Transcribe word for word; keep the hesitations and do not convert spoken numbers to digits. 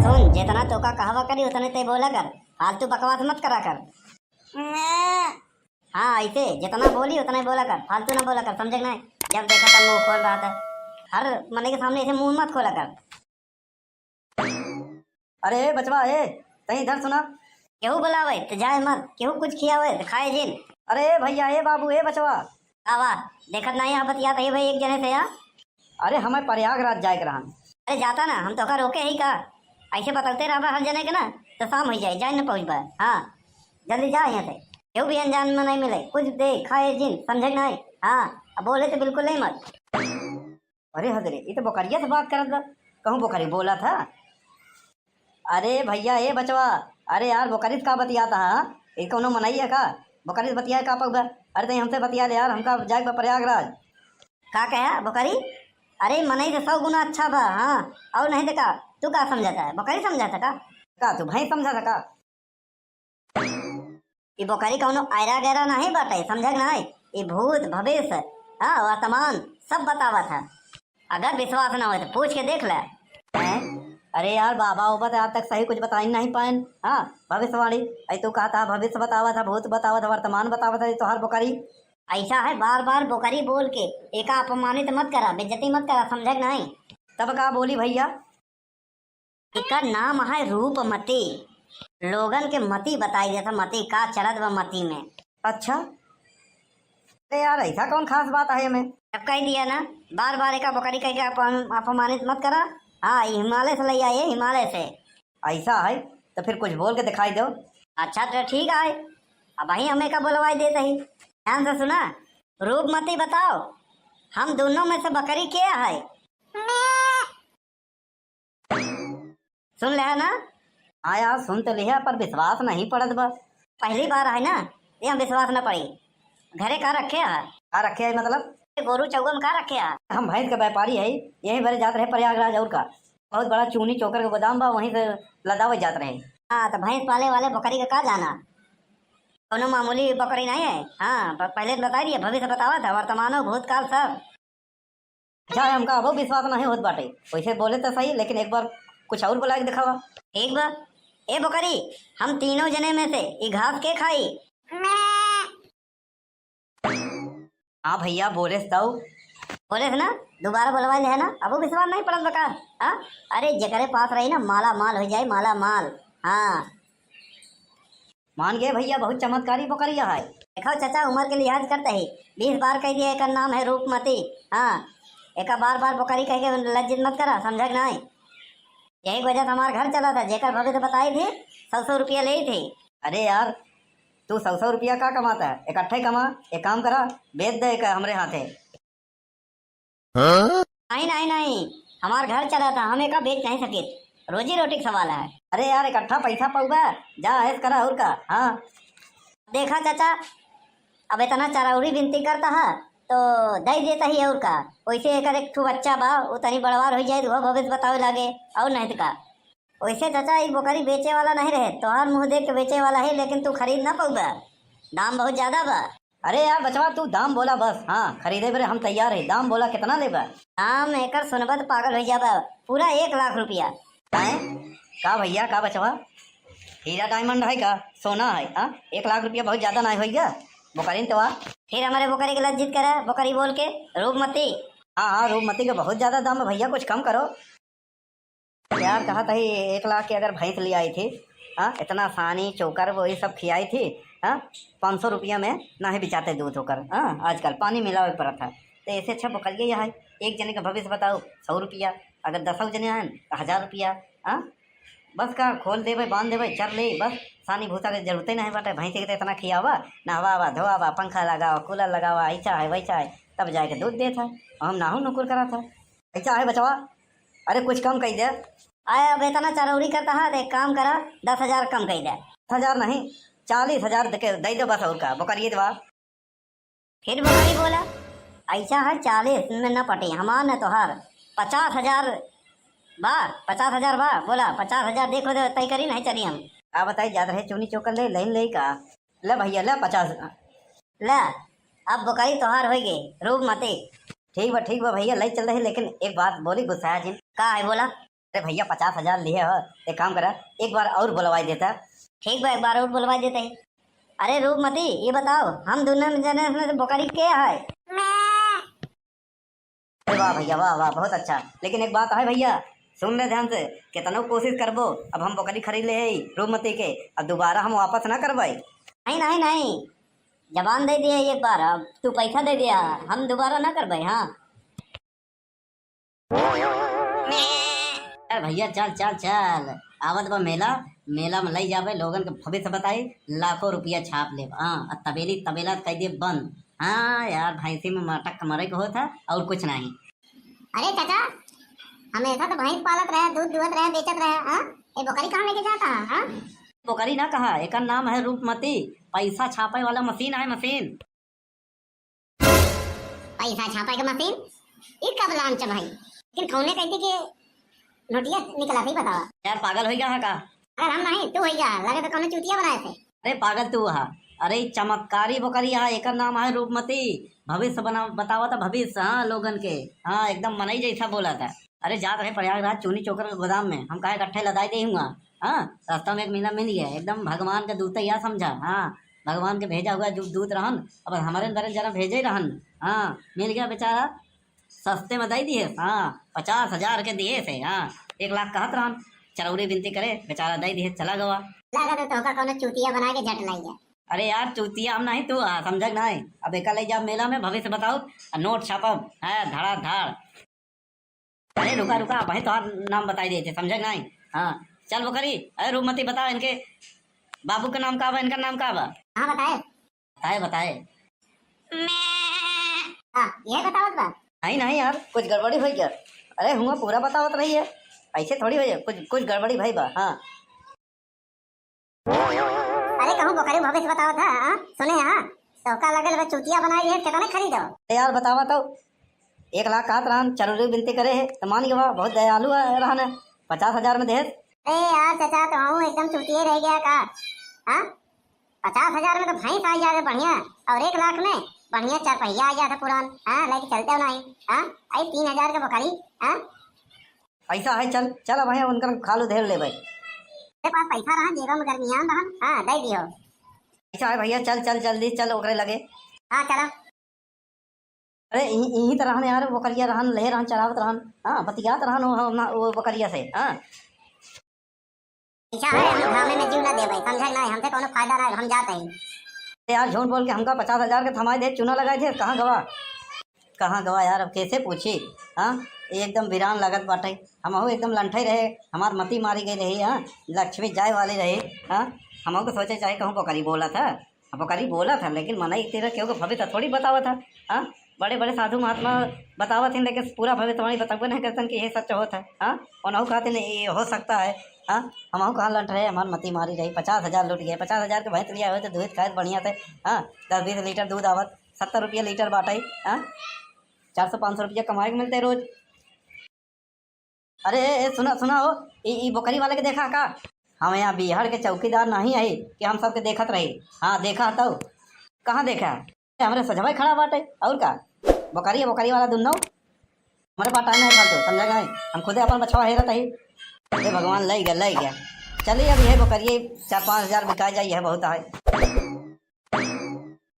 सुन, जितना तोका कहवा करी उतने ते बोला कर, फालतू बकवास मत करा कर। हाँ, ऐसे जितना बोली उतना ही बोला कर, फालतू ना बोला कर, समझे कि नहीं? जब देखा तब मुंह खोल रहा था। हर मने के सामने ऐसे मुंह मत खोला कर। अरे बचवा, ए, तहीं इधर सुना। केहू बुलावे त जाए मत, केहू कुछ खियावे त खाए जिन। अरे भैया, ए बाबू, ए बचवा। का बा? देखत नहीं यहाँ बतियात है भाई एक जने से यहाँ। अरे हमें प्रयागराज जाए के रहन। अरे जाता ना, हम तोका रोके ही का? ऐसे बतलते रहबा हर जने के ना, तो शाम हो जाए, जाए न पहुँचबा। हाँ, जल्दी जा यहाँ से। केहू भी अनजान में नहीं मिले, कुछ दे खाए जिन, समझे कि नहीं? हाँ, अब बोले तो बिल्कुल नहीं मत। अरे हजरे, ये तो बोकरिया से बात करत बा। कहूँ बोकरी बोला था? अरे भैया, ए बचवा, अरे यार, बोकरी से का बतियाता है? ये कौनो मनई है का? बोकरी से बतियाए का पउबा? अरे तई हमसे बतिया ले यार, हमका जाए के बा प्रयागराज। का कहा बोकरी? अरे मनई से सौ गुना अच्छा बा। हाँ, और नहीं तो का? तू का समझता है? बोकरी समझता का? का तू भैंस समझता का? ई बोकरी कौनो ऐरा गैरा नहीं बाटे, समझे के नहीं? ई भूत, भविष्य, हाँ, वर्तमान सब बतावत है। अगर विश्वास ना होए तो पूछ के देख ले। हैं? अरे यार, बाबा ओबा तो आज तक सही कुछ बताई नहीं पाएन। हाँ, भविष्यवाणी, ऐ तू कहता भविष्य बतावत है, भूत बतावत है, वर्तमान बतावत है, तोहार बोकरी। ऐसा है, बार बार बोकरी बोल के एका अपमानित मत करा, बेइज्जती मत करा, समझे के नहीं? तब का बोली भैया? एकर नाम है रूपमती। लोगन के मती बताई देता, मती का चलत बा मती में। अच्छा, अरे यार, ऐसा कौन खास बात है एमे? अब कह दिया ना, बार बार एका बकरी कह के अपन अपमानित मत करा। हाँ, ई हिमालय से ले आई है, हिमालय से। ऐसा है तो फिर कुछ बोल के दिखाई दो। अच्छा तो ठीक है, अब वही हमें का बोलवाई देत ही। ध्यान से सुना, रूपमती बताओ, हम दोनों में से बकरी के है? सुन लिहा ना? हाँ यार, सुन तो लिहा, पर विश्वास नहीं पड़त बा। पहली बार है ना, ये हम विश्वास न पड़ी। घरे का रखे है? का रखे है मतलब? ये गोरू चौगम का रखे है? हम भैंस के व्यापारी है, यही बरे जात रहे प्रयागराज और का। बहुत बड़ा चूनी चोकर के गोदाम बा, वहीं से लदावे जात रहे। हाँ, तो भैंस पाले वाले बकरी का का जाना? कोनो मामूली बकरी नहीं है। हाँ, प-, पहले तो बताई दिए, भविष्य बतावा था, वर्तमानो, भूतकाल सब। अच्छा है, हमका अबो विश्वास नहीं होत बाटे। वैसे बोले तो सही, लेकिन एक बार कुछ और बोला के दिखावा। ठीक बा। ए बोकरी, हम तीनों जने में से ई घास के खाई? हाँ भैया, बोलेस तऊ। बोलेस ना, दोबारा बोलवा ले है ना, अबो विश्वास नहीं पड़त बका। हाँ? अरे जेकरे पास रही ना, माला माल हो जाए, माला माल। हाँ। मान गए भैया, बहुत चमत्कारी बकरिया है। देखो चाचा, उम्र के लिहाज करते ही बीस बार कह दिया, एकर नाम है रूपमती। हाँ, एका बार बार बकरी कह के लज्जित मत करा, समझा कि नहीं? यही वजह से हमार घर चला था, जेकर भविष्य बताई थी, सौ सौ रुपया ले थी। अरे यार, तू सौ सौ रुपया का कमाता है? इकट्ठे कमा, एक काम करा, बेच दे एका हमरे हाथे। हाँ? नहीं, नहीं, नहीं, हमार घर चला था, हम एका बेच नहीं सकित, रोजी रोटी के सवाल है। अरे यार, इकट्ठा पैसा पउबा, जा ऐश करा और का। हाँ। देखा चाचा, अब इतना चरौरी विनती करता है, तो दे देता ही और का। वैसे एकर एक ठो बच्चा बा, वो तनी बड़वार हो जाए, तो वो भविष्य बतावे लागे, और नहीं तो का। वैसे चाचा, ई बोकरी बेचे वाला नहीं रहे, तोहार मुंह देख के बेचे वाला है, लेकिन तू खरीद ना पउबा, दाम बहुत ज्यादा बा। अरे यार बचवा, तू दाम बोला बस। हाँ, खरीदे बरे हम तैयार है। दाम बोला, कितना लेबा? दाम एकर सुनबा त पागल हो जाबा, पूरा एक लाख रुपया। हैं? का भैया, का बचवा? हीरा डायमंड है का? सोना है? हाँ, एक लाख रुपया बहुत ज्यादा ना होइगा बोकरी तो आ। फिर हमारे बोकरी के लज्जित करे, बोकरी बोल के, रूपमती। हाँ हाँ, रूपमती के बहुत ज्यादा दाम है भैया, कुछ कम करो। यार, कहा था ही एक लाख की अगर भैंस ले आई थी, हाँ, इतना सानी चोकर वही सब खियाई थी, हाँ, पाँच सौ रुपया में नहीं बिचाते दूध होकर, हाँ, आजकल पानी मिलावे पड़त है। तो ऐसे अच्छा बकरिया यह है, एक जने का भविष्य बताओ, सौ रुपया, अगर दसों जने आए तो हजार रुपया। हाँ, बस का खोल देवे, बांध देवे, चर ले, बस। सानी भूसा के जरूरते नहीं बाटे, भैंस के तो इतना खियावा, नहवावा, धोआवा, पंखा लगावा, कूलर लगावा, ऐसा है वैसा है, तब जाके दूध देत है। हम नाहू नुकुर करा था। ऐसा है बचवा, अरे कुछ कम कही दे। आए, अब इतना चरौरी करता है, तो एक काम करा, दस हजार कम कही दे। दस हजार नहीं, चालीस हजार दे के, दे दो बस, और का, बोकरिए दवा। फिर बोकरी बोला, ऐसा है, चालीस में न पटी, हमार न तोहार, पचास हजार बा, पचास हजार बा, बोला, पचास हजार देखो दे, तय करी, नहीं चली हम। का बताई, जात रहे चूनी चोकर ले, लाइन ले का, ले भैया, ले पचास। ले, अब बोकरी तोहार होई गई, रूपमती। ठीक बा, ठीक बा भैया, ले चल रहे, लेकिन एक बात बोली, गुस्साया जिन। का है बोला? अरे भइया, पचास हजार लिहे हो, एक काम करा, एक बार और बोलवाई देता। ठीक बा, एक बार और बोलवाई देता ही। अरे रूपमती, ये बताओ, हम दुनो जने में से बोकरी के है? अरे वाह भइया, वाह, वाह, बहुत अच्छा। लेकिन एक बात है भइया, सुन ले ध्यान से, केतनो कोशिश करबो, अब हम बोकरी खरीद ले हई रूपमती के, अब दोबारा हम वापस ना करबै। नहीं, नहीं, नहीं, जबान दे दिया एक बार, अब तू पैसा दे दिया, हम दोबारा ना करबै। हाँ। अरे भइया, चल, चल, चल, आवत बा मेला, मेला में लई जाबे, लोगन के भविष्य बताई, लाखों रुपया छाप लेब। हाँ, आ तबेली, तबेला कई देब बंद। हाँ यार, भैंसी में मटक के मरे के होत है और कुछ नहीं। अरे चाचा, हमेशा तो भैंस पालत रहे, दूध दुहत रहे, बेचत रहे, हाँ? ये बोकरी कहाँ लेके जाता है, हाँ? बोकरी ना कहा, एकर नाम है रूपमती, पैसा छापे वाला मशीन है, मशीन। पैसा छापे के मशीन? ई कब launch भई? लेकिन कौने कहती कि नोटिया निकला थी, बतावा। यार, पागल होई गया है का? अगर हम नहीं, तू होई गया, लगे तो कौनो चूतिया बनाए थे। अरे पागल तू हा। अरे, ई चमत्कारी बोकरी हा, एकर नाम है रूपमती। भविष्य बना, बतावा था भविष्य, हाँ, लोगन के। हाँ, एकदम मनई जैसा बोला था। अरे, जात रहे प्रयागराज चूनी चोकर के गोदाम में, हम कहा इकट्ठे लदाई दे हुआ। हाँ, रास्ता में एक मेला मिल गया, एकदम भगवान के दूत या समझा। हाँ, भगवान के भेजा हुआ दू-, दूत रहन, अब हमारे बरे जरा भेजे रहन। हाँ, मिल गया बेचारा, सस्ते में दई दिए। हाँ, पचास हजार के दिए थे। हाँ, एक लाख कहत रहन, चरौरी बिनती करे, बेचारा दई दिए, चला गवा। लागत है तोहका कौनो चूतिया बना के झट लाई गया। अरे यार, चूतिया हम नहीं, तू, हाँ, समझक नहीं। अब एका ले जा मेला में, भविष्य बताओ, आ नोट छापब, है, धड़ाधड़। अरे रुका, रुका, भाई तोहार नाम बताई देते, समझक नहीं? हाँ, चल बोकरी, अरे रूपमती, बता इनके बाबू का नाम का बा, इनका नाम का बा? हाँ, बताए। बताए, बताए। हाँ, ये बतावत बा। नहीं, नहीं यार, कुछ गड़बड़ी होई गया। अरे हुआ पूरा बतावत रही है, ऐसे थोड़ी होई है, कुछ, कुछ गड़बड़ी भई बा। हाँ। अरे कहूँ बोकरी भविष्य बतावत है, हाँ? सुने, हाँ? तोहका लगल बा चूतिया बनाई है, कितने खरीदो? अरे यार, बतावा तो। एक लाख कहत रहन, चरौरी बिनती करे है, तो मान गवा, बहुत दयालु है, रहन है, पचास हजार में देस। अरे यार चाचा, तो हूँ एकदम चूतिये रह गया का? हाँ, पचास हजार में तो भैंस आ जाते बढ़िया, और एक लाख में बढ़िया चार पहिया आ जाता पुरान, हाँ, लेके चलते हो नहीं, हाँ, आई तीन हजार के बोकरी, हाँ। पैसा है, चल, चल अब है, उनकर खालू धेर लेबै। तेरे पास पैसा रहन, जेबा में गर्मियान रहन, हाँ, दे दियो। पैसा है भइया, चल, चल, जल्दी चल ओकरे लगे। हाँ, चला। अरे, इही, इही त रहन यार, बोकरिया रहन, ले रहन, चरावत रहन, हाँ, बतियात रहन वो, हम, वो बोकरिया से, हाँ। पैसा है, हम घामे में जीव ना देबै, समझे नहीं, हमसे कौनो फायदा ना, हम जात हई। अरे यार, झूठ बोल के हमका पचास हजार के थमाई दे, चूना लगाई दे, कहाँ गवा? कहाँ गवा यार, अब कैसे पूछी? हाँ, एकदम वीरान लागत बाटे। हमहू एकदम लंठई रहे, हमार मती मारी गई रही, हाँ, लक्ष्मी जाए वाली रही, हाँ, हमहू के सोचे चाहे कहूँ बोकरी बोला था, अब बोकरी बोला था, लेकिन मनई तेरा केहू के भविष्य थोड़ी बतावा था, हाँ, बड़े बड़े साधु महात्मा बतावत हैं, लेकिन पूरा भविष्यवाणी बतावे नहीं करतन कि ये सच होत है, हाँ, उनहू कहते नहीं, ये हो सकता है, हाँ, हमहू कहाँ लंठ रहे, हमार मती मारी रही, पचास हजार लूट गए, पचास हजार के भैंस लिया हुए तो दूध खाए बढ़िया थे, हाँ, दस बीस लीटर दूध आवत, सत्तर रुपया लीटर बाटे, हाँ? चार सौ पाँच सौ रुपया कमाए के मिलते रोज। अरे, ए, ए, सुना, सुना हो, ई, ई बोकरी वाले के देखा का? हम यहाँ बिहार के चौकीदार नहीं है कि हम सबके देखत रही। हाँ, देखा तो। कहाँ देखा? ए, हमरे सजवा खड़ा बाटे, और का? बोकरी, बोकरी वाला दुन्नो। हमारे पास टाइम है फालतू, समझा गए? हम खुदे अपन बछवा हेरत ही। हे भगवान, लई गया, लई गया। चलिए, अब यह बोकरिए चार पाँच हजार बिका जाए, यह बहुत है।